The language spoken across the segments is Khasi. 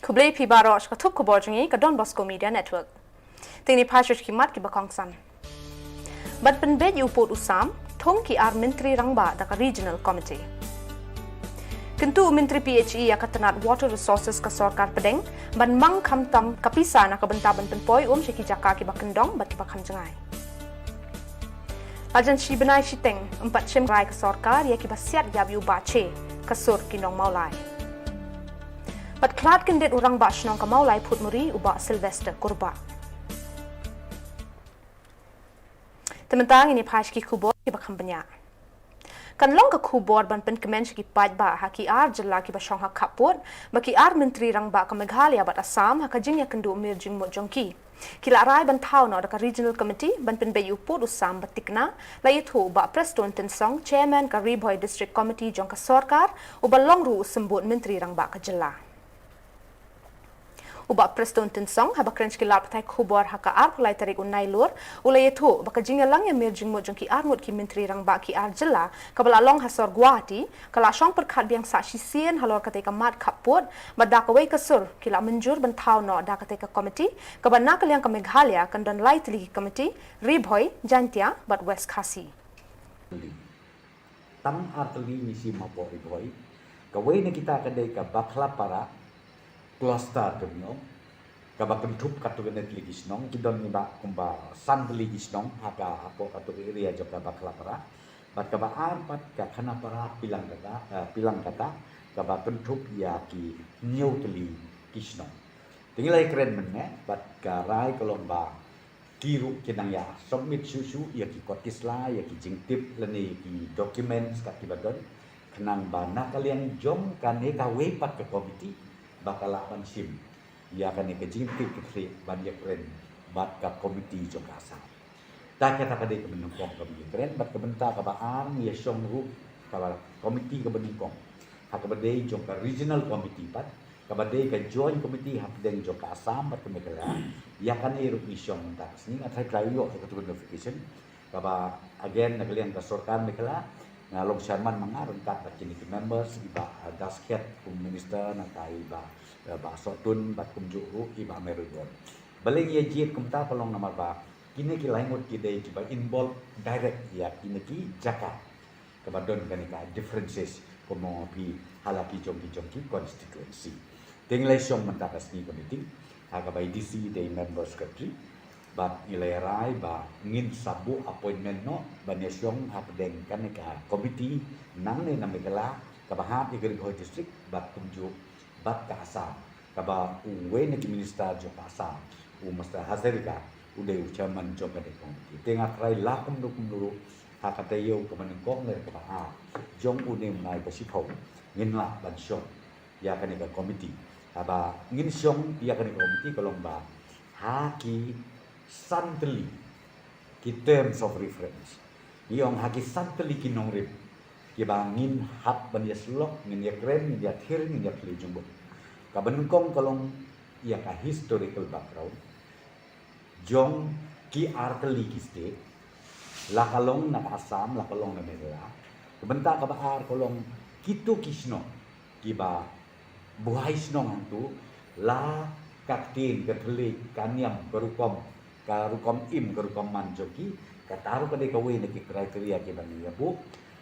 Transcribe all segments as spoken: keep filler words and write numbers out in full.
Khublei phi baroh sha ka thup khubor jong ngi ka Don Bosco Media Network. Te ngin ïa phai sha ki mat kiba kongsan. Ban pynbeit ïa u pud u sam, thung ki ar myntri rangbah da ka Regional Committee. Kyntu u Myntri P H E ïa ka tnat Water Resources ka sorkar pdeng ban mang khamtam ka pisa na ka bynta ban pynpoi um sha ki jaka kiba kyndong bad kiba kham jngai. La jan shi bnai shiteng ym pat shim rai ka sorkar ïa kiba siat ïap ïa u Bah Che, ka sur ki nong Mawlai. Bad khlad kyndit u Rangbah Shnong ka Mawlai Phutmuri u Bah Sylvester Kurbah. Te mynta ngin ïa phai sha ki khubor kiba kham bniah. Kan long ka khubor ban pynkmen sha ki paidbah ha ki ar jylla kiba shong ha khappud ba ki ar myntri rangbah ka Meghalaya bad Assam ha ka jingïakynduh mir jingmut jong ki, ki la rai ban thaw noh da ka Regional Committee ban pynbeit ïa u pud u sam ba thikna, la ïathuh u Bah Prestone Tynsong, Chairman ka Ri Bhoi District Committee jong ka sorkar, uba long ruh u symbud myntri rangbah ka jylla. U Bah Prestone Tynsong, haba kren sha ki lad pathai khubor ha ka arphew lai tarik u Nailur, u la ïathuh ba ka jingïalang ïa mir jingmut jong ki arngut ki myntri rangbah ki ar jylla kaba la long ha sor Guwahati ka la shong pyrkhat biang sah shisien halor katei ka mat khappud, bad da kawei ka sur ki la mynjur ban thaw noh da katei ka komiti, kaba na ka liang ka Meghalaya kan don lai tylli ki komiti, Ri Bhoi, Jaintia bad West Khasi. Tang ar tylli ngi shim hapoh Ri Bhoi. Kawei na kita ka dei ka Bakhlapara cluster, ka mih ong, kaba kynthup katto katne tylli ki shnong, ki don ngi ba kumba san tylli ki shnong ha ka hapoh katto ka area jong ka Bakhlapara. Bad kaba ar pat ka Khanapara Pilangkata, eh, Pilangkata, kaba kynthup ïa ki hynñiew tylli ki shnong. Te ngi la ïakren mynne bad ka rai ka long ba ki ruh ki nang ïa submit shuh shuh ïa ki kot ki sla, ïa ki jingtip lane ïa ki documents kat kiba don, khnang ba na ka liang jong kane kawei pat ka komiti ba ka lah ban shim ïa kane ka jingtip ki thri ban ïakren bad ka komiti jong ka Assam. Ta kata ka dei ka bynta nyngkong kaba ngi ïakren, bad ka bynta kaba ar ngi ïa shong ruh kaba komiti kaba nyngkong ha kaba dei jong ka regional committee pat, kaba dei ka joint committee hapdeng jong ka Assam bad ka Meghalaya. Ïa kane ruh ngi shong mynta ka sngi, nga tharai ka la ïoh ïa katu ka notification. Kaba again na ka liang ka sorkar Meghalaya, nga long chairman ma nga ryngkat bad kine ki members, i Bah, uh, Daskhet kum minister, nangta i Bah, uh, Bah Sohtun bad kumjuh ruh i Bah Meruiborn. Balei ngi ïa jied kumta ka long namar ba kine ki lai ngut ki dei kiba involve direct ïa kine ki jaka kaba don kane ka differences, kumno phi ha la ki jong ki jong ki constituency. Te ngi la ïa shong mynta ka sngi ka meeting ha kaba i D C dei member secretary, bad ngi la ïa rai ba ngin sa buh appointment noh ban ïa shong hapdeng kane ka committee nangne na Meghalaya kaba hap ïa ka Ri Bhoi District bad kumjuh bad ka Assam, kaba uwei na ki minister jong ka Assam, u Mister Hazarika, u dei u chairman jong kane ka committee. Te nga tharai la kumno kumno ruh ha ka taïew kaba nyngkong lane kaba ar jong une u bnai ba shiphew ngin lah ban shong ïa kane ka committee. Haba ngin shong ïa kane ka committee ka long ba ha ki san tylli ki terms of reference, ngi ong ha ki san tylli ki nongrim kiba ngin hap ban ïa syllok, ngin ïa kren, ngin ïa thir, ngin ïa plie jingmut. Kaba nyngkong ka long ïa ka historical background jong ki ar tylli ki state, la ka long na ka Assam, la ka long na Meghalaya. Ka bynta kaba ar ka long kito ki shnong kiba buhai shnong hangto, la ka ktien, ka thylliej, ka niam, ka rukom, ka rukom im, ka rukom man jong ki, kata ruh ka dei kawei na ki criteria kiba ngi ïa buh.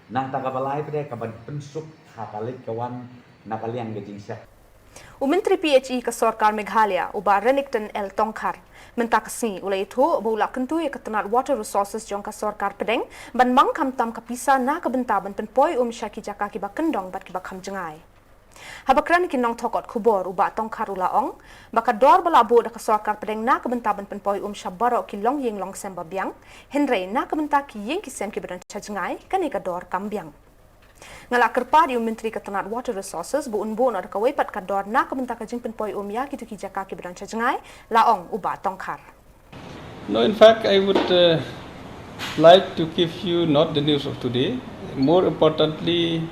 Nangta kaba lai pat ka ban pynsuk ha ka leit ka wan na ka liang ka jingshah. U Myntri P H E ka sorkar Meghalaya, u Bah Renikton L Tongkhar, mynta ka sngi u la ïathuh ba u la kyntu ïa ka tnat Water Resources jong ka sorkar pdeng ban mang khamtam ka pisa na ka bynta ban pynpoi um sha ki jaka kiba kyndong bad kiba kham jngai. Haba kren ki nongthoh kot khubor, u Bah Tongkhar u la ong ba ka dor ba la buh da ka sorkar pdeng na ka bynta ban pynpoi um sha baroh ki longïing longsem ba biang, hynrei na ka bynta ki ïing ki sem kiba don sha jngai, kane ka dor kam biang. Nga la kyrpad ïa u Myntri ka tnat Water Resources ba un buh noh da kawei pat ka dor na ka bynta ka jingpynpoi um ïa kito ki jaka kiba don sha jngai, la ong u Bah Tongkhar. No, in fact, I would, uh, like to give you not the news of today. More importantly,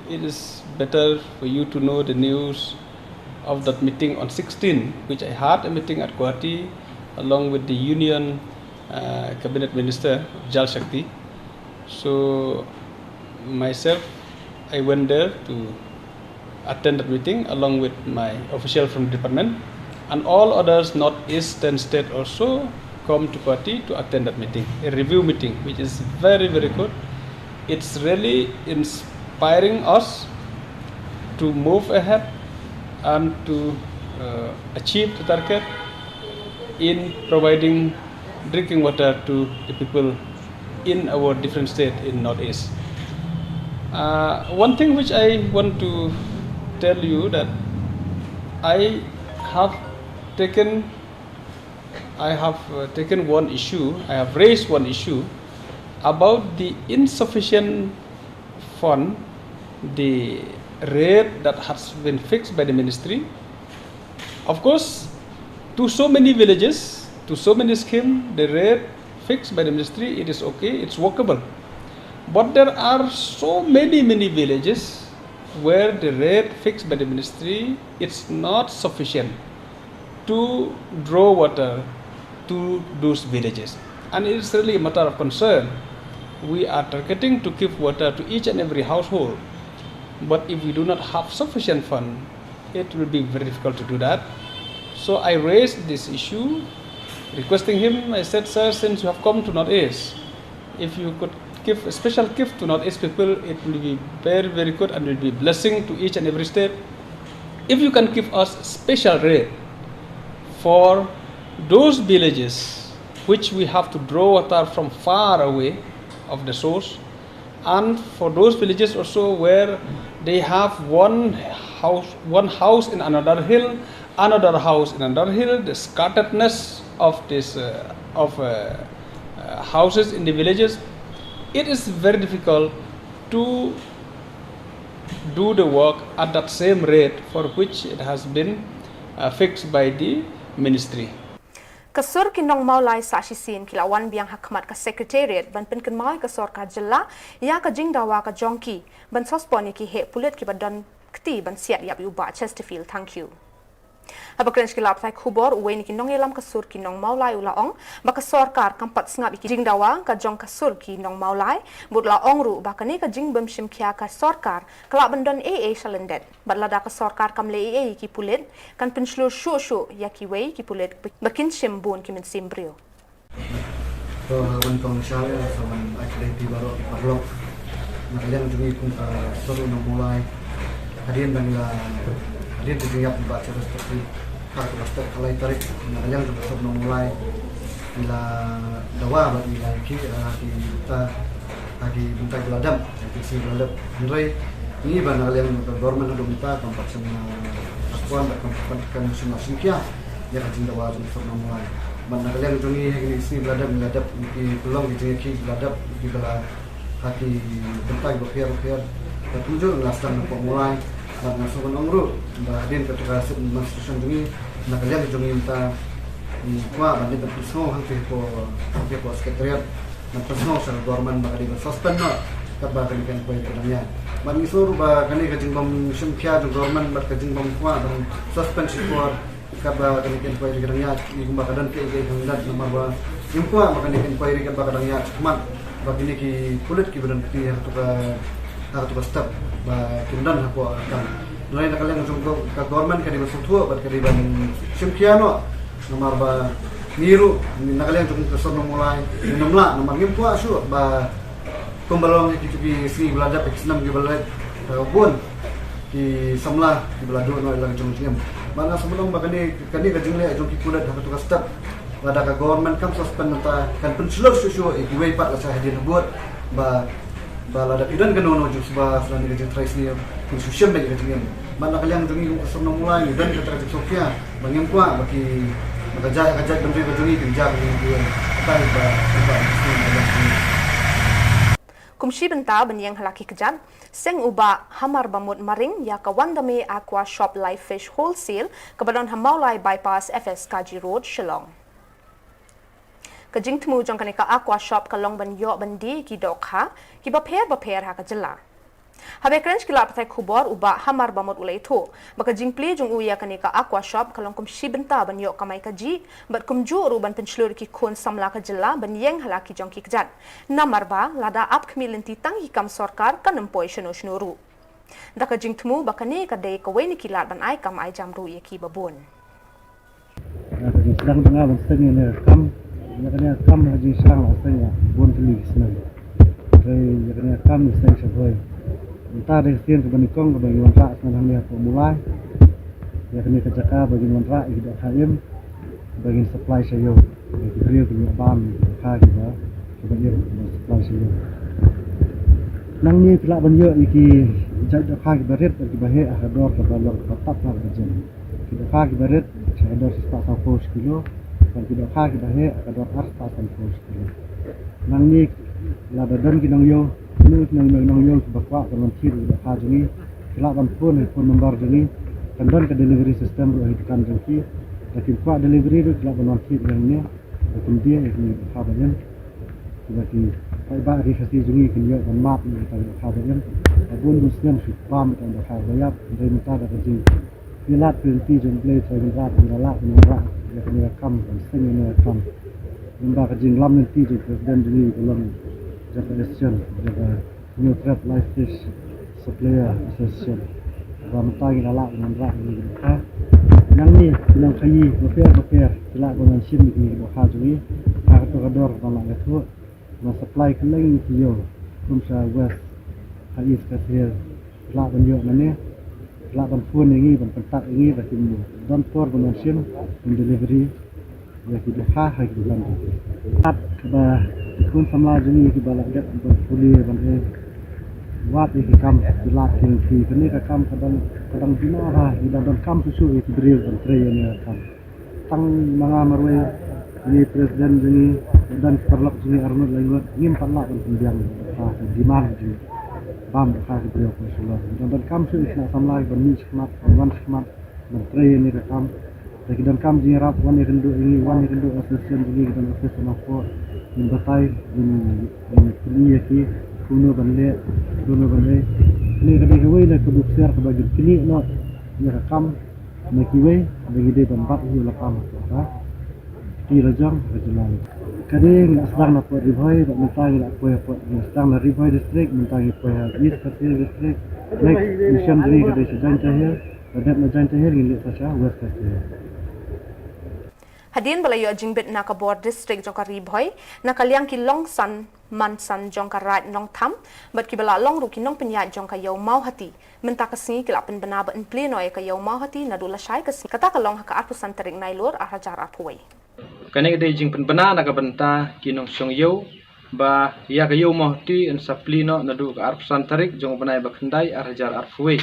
it is better for you to know the news of that meeting on sixteen, which I had a meeting at Guwahati along with the Union, uh, Cabinet Minister of Jal Shakti. So, myself, I went there to attend that meeting along with my official from the department, and all others Northeastern state also come to Guwahati to attend that meeting, a review meeting, which is very, very good. It's really inspiring us to move ahead and to uh, achieve the target in providing drinking water to the people in our different state in Northeast. Uh, one thing which I want to tell you that I have taken, I have uh, taken one issue, I have raised one issue about the insufficient fund, the rate that has been fixed by the ministry. Of course, to so many villages, to so many schemes, the rate fixed by the ministry, it is okay, it's workable. But there are so many, many villages where the rate fixed by the ministry, it's not sufficient to draw water to those villages. And it's really a matter of concern. We are targeting to give water to each and every household. But if we do not have sufficient fund, it will be very difficult to do that. So I raised this issue, requesting him. I said, "Sir, since you have come to Northeast, if you could give a special gift to Northeast people, it will be very, very good and will be blessing to each and every state. If you can give us special rate for those villages which we have to draw water from far away of the source, and for those villages also where they have one house, one house in another hill, another house in another hill, the scatteredness of this uh, of uh, uh, houses in the villages, it is very difficult to do the work at that same rate for which it has been uh, fixed by the ministry." Ka sur ki nong Mawlai sa shisien ki la wan biang ha khmat ka Secretariat ban pynkynmaw ïa ka sorkar jylla ïa ka jingdawa ka jong ki ban suspend ïa ki heh pulit kiba don kti ban siat ïap ïa u Bah Chesterfield Thangkhiew. Haba kren sha ki lad pathai khubor, uwei na ki nongïalam ka sur ki nong Mawlai u la ong ba ka sorkar kam pat sngap ïa ki jingdawa ka jong ka sur ki nong Mawlai, bad u la ong ruh ba kane ka jingbym shim khia ka sorkar ka lah ban don ei ei sha lyndet. Bad lada ka sorkar kam leh ei ei ïa ki pulit, kan pynshlur shuh shuh ïa kiwei ki pulit ba kin shim bun ki mynsiem briew. To, ha kaba nyngkong sha ïa, sa wan ai khublei ïa phi baroh ki paralok. Na ka liang jong ngi kum ka sur nong Mawlai, hadien ba ngi la, hadien ka jingïap u Bah Chesterfield, ha ka step ka lai tarik, na ka liang jong ka sur nong Mawlai, ngi la dawa bad ngi la ïakhih, ha ki bynta, ha ki bynta kiba la dep, ha ki sngi kiba la dep. Hynrei ngi ba na ka liang ka government haduh mynta kam pat shym, ah, respond bad kam pat, kam shym la shim khia ïa ka jingdawa jong ka sur nong Mawlai. Bad na ka liang jong ngi ha kine ki sngi ba la dep ngi la dep, ngi ki pynlong ki jingïakhih ba la dep, ngi ki ba la ha ki bynta kiba pher bapher. Bad kumjuh ngi la sdang hapoh Mawlai. Bad nga sngewbha ban ong ruh ba hadien kata ka sit demonstration jong ngi, na ka liang jong ngi mynta ngi kwah ban dei ban pynsngew hangtei hapoh, hangtei hapoh Secretariat, ban pynsngew sha ka government ba ka dei ban suspend noh katba kane ka inquiry ka dang ïaid. Bad ngi sngew ruh ba kane ka jingbym shim khia jong government bad ka jingbym kwah ban suspend shipor katba kane ka inquiry ka dang ïaid, ngi kumba ka don kaei kaei kaba dang, namar ba ngim kwah ba kane ka inquiry katba ka dang ïaid shakhmat ba kine ki pulit kiba don kti ha kato ka, ha kato ka step ba kin don hapoh ka kam. Hynrei na ka liang jong ka government ka dei ban sngewthuh bad ka dei ban shim khia noh, namar ba ngi ruh na ka liang jong ka sur nong Mawlai ngim lah, namar ngim kwah shuh ba kumba long ïa kito ki sngi ba la dep, ki snem kiba la leit, eh, bun ki samla kiba la duh noh ïa la ka jong ka jingim. Bad nga sngewbha ban ong ba kane, kane ka jingleh jong ki pulit ha kato ka step, lada ka government kam suspend mynta kan pynshlur shuh shuh ïa kiwei pat lashai hadien habud, ba, ba lada ki don kano kano jingsuba lane ka jingtrai sniew, kin shu shim beit ïa ka jingim. Bad na ka liang jong ngi kum ka sur nong Mawlai ngi don kata ka jingsngewkhia ba ngim kwah ba ki, ba ka jait, ka jaitbynriew ka jong ngi kin jia kum ki, kata ba, ba, ba, ba, ba, ba, ba. Kum shi bynta ban ïeng ha la ki kjat, seng u Bah Hamar Bamut Maring ïa ka Wandame Aqua Shop Live Fish Wholesale kaba don ha Mawlai Bypass, F S Kaji Road, Shillong. Ka jingthmu jong kane ka Aqua Shop ka long ban ïoh ban die ki dohkha kiba pher bapher ha ka jylla. Haba kren sha ki lad pathai khubor, u Bah Hamar Bamut u la ïathuh ba ka jingplie jong u ïa kane ka Aqua Shop ka long kum shi bynta ban ïoh kamai kajih bad kumjuh ruh ban pynshlur ïa ki khun samla ka jylla ban ïeng ha la ki jong ki kjat. Namar ba lada ap khmih lynti tang ïa ki kam sorkar kan ym poi shano shano ruh. Da ka jingthmu ba kane ka dei kawei na ki lad ban ai kam ai jam ruh ïa ki babun. Ïa ka jingsdang jong nga ban seng ïa kane ka kam, ïa kane ka kam ha jingsdang la seng ïa bun tylli ki snem. Hynrei ïa kane ka kam ngi seng sha Bhoi. Mynta dei ka sien kaba nyngkong kaba ngi wanrah sha ngi hangne hapoh Mawlai. Ïa kane ka jaka ba ngi wanrah ïa ki dohkha im ba ngin supply sha ïew. Ïa ki briew ki ïoh bam ïa ki dohkha kiba, kiba im ba supply sha ïew. Nangne phi lah ban ïoh ïa ki jait dohkha kiba rit bad kiba heh ha ka dor kaba long kaba tap ha ka jing. Ki dohkha kiba rit ha ka dor shispah sawphew shi kilo, bad ki dohkha kiba heh ha ka dor arspah sanphew shi kilo. Nangne lada don ki nongïew, kino kino ki nongïew kiba kwah ban wan thied ïa ki dohkha jong ngi, ki lah ban phone ha phone number jong ngi. Kan don ka delivery system ruh ha ki dukan jong ki. Lada kim kwah delivery ruh ki lah ban wan thied ïa ngi. Lada kim die ïa ki dohkha ba im, kiba ki paidbah ri Khasi jong ngi kin ïoh ban map ïa ki dohkha ba im. Bun bun snem shu bam ïa ki dohkha ba ïap. Hynrei mynta da ka jing Ïa lad ka lynti jong U Blei Trai Kynrad, ngi la lah ban wanrah ïa kane ka kam, ban seng ïa kane ka kam. Lyngba ka jinglam lynti jong u President jong ngi, ka long jong ka association, jong ka Hynñiewtrep Live Fish Supplier Association. Ba mynta ngi la lah ban wanrah ïa kane ka kam. Nangne ki nongkhaïi bapher bapher ki lah ban wan shim ïa kane ka dohkha jong ngi ha kato ka dor ba la ïathuh. Ban supply kylleng ki ïew, kum sha West, ha East Khasi Hills. Lah ban ïoh nangne, lah ban phone ïa ngi, ban contact ïa ngi, ba kin don por ban wan shim, ban delivery ïa ki dohkha ha ki dukan. Kat kaba khun samla jong ngi kiba la dep ban pule ban eh wad ïa ki kam, ki lad ki lynti. Kane ka kam ka dang, ka dang bina bha, ki dang donkam shuh shuh ïa ki briew ban trei ïa kane ka kam. Tang ma nga marwei, ïa i President jong ngi, don ki paralok jong ngi arngut laingut, ngim pat lah ban pynbiang ha ka demand jong ngi. Bam dohkha ki briew khuslai. Don, donkam shuh ïa ki khynnah samla ban mih shakhmat, ban wan shakhmat, ban trei ïa kane ka kam. Lada ki donkam jingïarap, wan ïakynduh ïa ngi, wan ïakynduh ïa association jong ngi, ki don office ha Nongpoh. Ngin batai, ngin, ngin pyni ïa ki kumno ban leh, kumno ban leh. Kane ka dei kawei na ka buk sher kaba ngin pyni noh ïa ka kam na kiwei, ba ngi dei ban bat ïa u lakam ha ka kti lajong ka jylla. Kane ngi la sdang na Port Ri Bhoi, bad mynta ngi la poi ha Port, ngi la sdang na Ri Bhoi District, mynta ngi poi ha East Khasi Hills District. Next mission jong ngi ka dei sha Jaintia Hills, lada dep na Jaintia Hills ngin leit sa sha West Khasi Hills. Hadien ba la ïoh jingbit na ka bor district jong ka Ri Bhoi, na ka liang ki longsan mansan jong ka Raid Nongtham, bad kiba la long ruh ki nongpynïaid jong ka Ïew Mawhati. Mynta ka sngi ki la pynbna ban plie noh ïa ka Ïew Mawhati naduh lashai ka sngi. Kata ka long ha ka arphew san tarik Nailur, ar hajar arphew wei. Kane ka dei jingpynbna na ka bynta ki nongshong ïew ba ïa ka Ïew Mawhati yn sa plie noh naduh ka arphew san tarik jong u bnai ba khyndai, ar hajar arphew wei.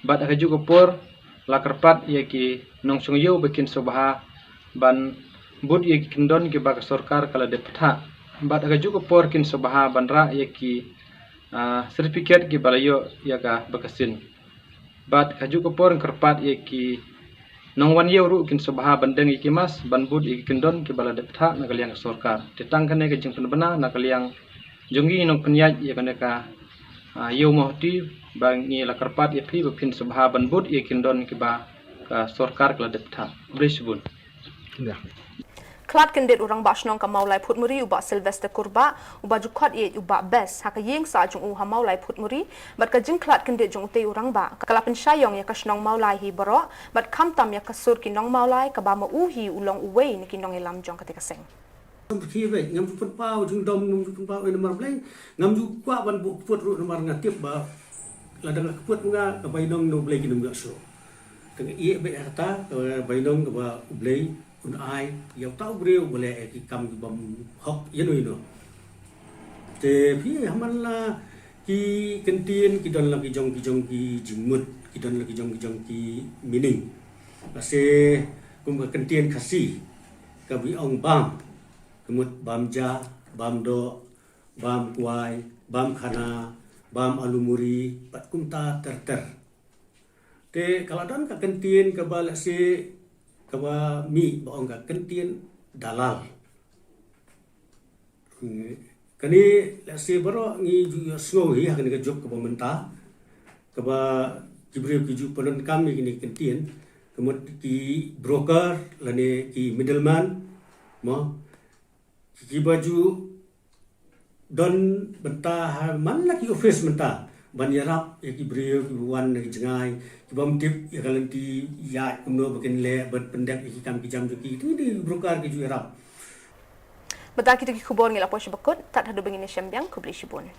Bad ha kajuh ka por la kyrpad ïa ki nongshong ïew ba kin sngewbha ban bud ïa ki kyndon kiba ka sorkar ka la dep pynthah. Bad ha kajuh ka por kin sngewbha ban rah ïa ki, ah, certificate kiba la ïoh ïa ka vaccine. Bad ha kajuh ka por ngi kyrpad ïa ki nongwan ïew ruh kin sngewbha ban deng ïa ki mask ban bud ïa ki kyndon kiba la dep pynthah na ka liang ka sorkar. Te tang kane ka jingpynbna na ka liang jong ngi nongpynïaid ïa kane ka, ah, Ïew Mawhati ba ngi la kyrpad ïa phi ba phin sngewbha ban bud ïa ki kyndon kiba ka sorkar ka la dep pynthah. Khublei shibun. Khlad kyndit u Rangbah Shnong ka Mawlai Phutmuri u Bah Sylvester Kurbah, uba ju khot ïeit u Bah Best, ha ka ïing sah jong u ha Mawlai Phutmuri, bad ka jingkhlad kyndit jong utei u Rangbah ka la pynshai ïong ïa ka shnong Mawlai hi baroh, bad khamtam ïa ka sur ki nong Mawlai kaba ma u hi u long uwei na ki nongïalam jong katei ka seng. Ngam ju pynpaw jingdom, ngam ju pynpaw ei namar Blei, ngam ju kwah ban buh kput ruh namar nga tip ba lada nga kput nga ka bainong na U Blei kin ym ïoh shuh. Te nga ïeh beit ha kata ka bainong kaba U Blei un ai ïa uta u briew ba leh ïa ki kam ki bym hok ïano ïano. Te phi ha man la ki kyntien ki don la ki jong ki jong ki jingmut, ki don la ki jong ki jong ki meaning. Lehse kum ka kyntien Khasi kaba ong bam, ka mut bam ja, bam doh, bam kwai, bam khana, bam alu muri, bad kumta ter ter. Te ka la don ka kyntien kaba lehse kaba mih ba ong ka kyntien dalal. Kane lehse baroh ngi ju ïohsngew hi ha kane ka juk kaba mynta, kaba ki briew ki ju pyndonkam ïa kine ki kyntien, ka mut ki broker lane ki middleman, mo, kiba ju don bynta ha man la ki office mynta, ban ïarap ïa ki briew kiba wan na ki jngai, ki bym tip ïa ka lynti ïaid kumno ba kin leh ban pyndep ïa ki kam ki jam jong ki, te ki broker ki ju ïarap. Bad kita ki khubor ngi la poi sha ba kut, tad haduh ba ngin ïashem biang, khublei shibun.